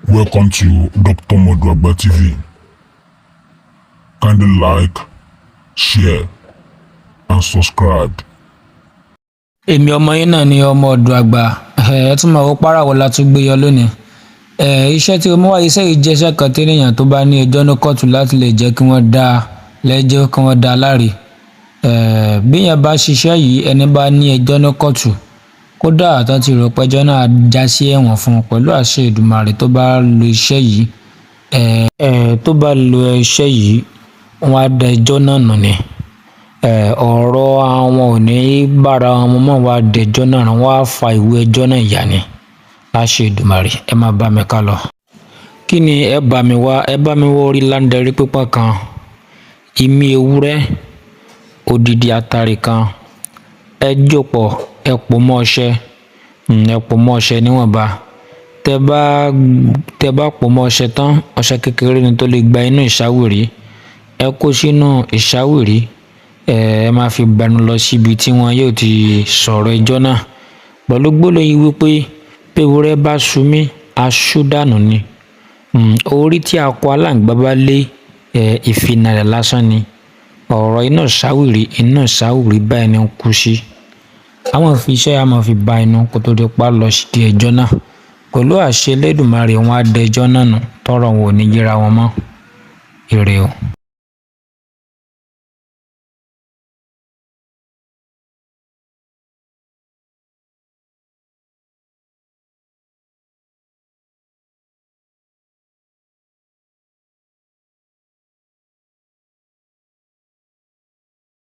Welcome to Dr. Moduagba TV. Kindly like, share, and subscribe. Èmi ọmọ yín náà ni, ọmọ ọ̀dọ̀ àgbà. Ẹ tún máa wọ pàràwọ̀ la tún gbé yọ lónìí. Iṣẹ́ tí mo wá, iṣẹ́ yìí jẹ́ iṣẹ́ kan téèyàn tó bá ní ẹjọ́ ní kóòtù láti lè jẹ́ kí wọ́n dá a lẹ́jọ́, kí wọ́n dá a láre. Bí yẹn bá ṣiṣẹ́ yìí, ẹni bá ní ẹjọ́ ní kóòtù, kódà tán ti rò pẹ́jọ́ náà já sí ẹ̀wọ̀n fún un, pẹ̀lú àṣẹ Èdùmàrè, tó bá lo iṣẹ́ yìí, tó bá lo iṣẹ́ yìí, wọ́n á da ẹjọ́ náà nù ni. Ọ̀rọ̀ àwọn ò ní bára wọn mọ́, wọ́n á dẹjọ́ náà nù, wọ́n á fa ìwé ẹjọ́ náà yà ni láṣẹ Èdùmàrè. Ẹ máa bá mi ká lọ. Kí ni ẹ bá mi wá? Ẹ bá mi wá orí láńdẹrí pípọ́n kan, imí ewúrẹ́, odidi atare kan. Ẹ jòpọ̀, ẹ pò mọ́ ọṣẹ, ẹ pò mọ́ ọṣẹ níwọ̀nba. Tẹ bá pò mọ́ ọṣẹ tán, ọṣẹ kékeré ni tó lè gba inú ìṣàwìrì, ẹ kó sínú ìṣàwìrì. Ẹ máa fi bẹnu lọ síbi tí wọn yóò ti sọ̀rọ̀ ẹjọ́ náà pẹ̀lú gbólóhùn yìí wípé bí ewúrẹ́ bá sú mi, aṣú dànù ni. Orí tí akọ aláǹgbá bá lé, ìfìnà rẹ̀ lásán ni. Ọ̀rọ̀ inú ìṣàwìrì, inú ìṣàwìrì báyìí ni ń kú sí. Àwọn fi iṣẹ́ a máa fi ba inú kó tó di pa lọ sí ẹjọ́ náà. Pẹ̀lú àṣẹ Elédùmarè, wọn á dẹjọ́ náà nù, tọ́rọ̀ wọn ò ní yíra wọn mọ́. Ire o.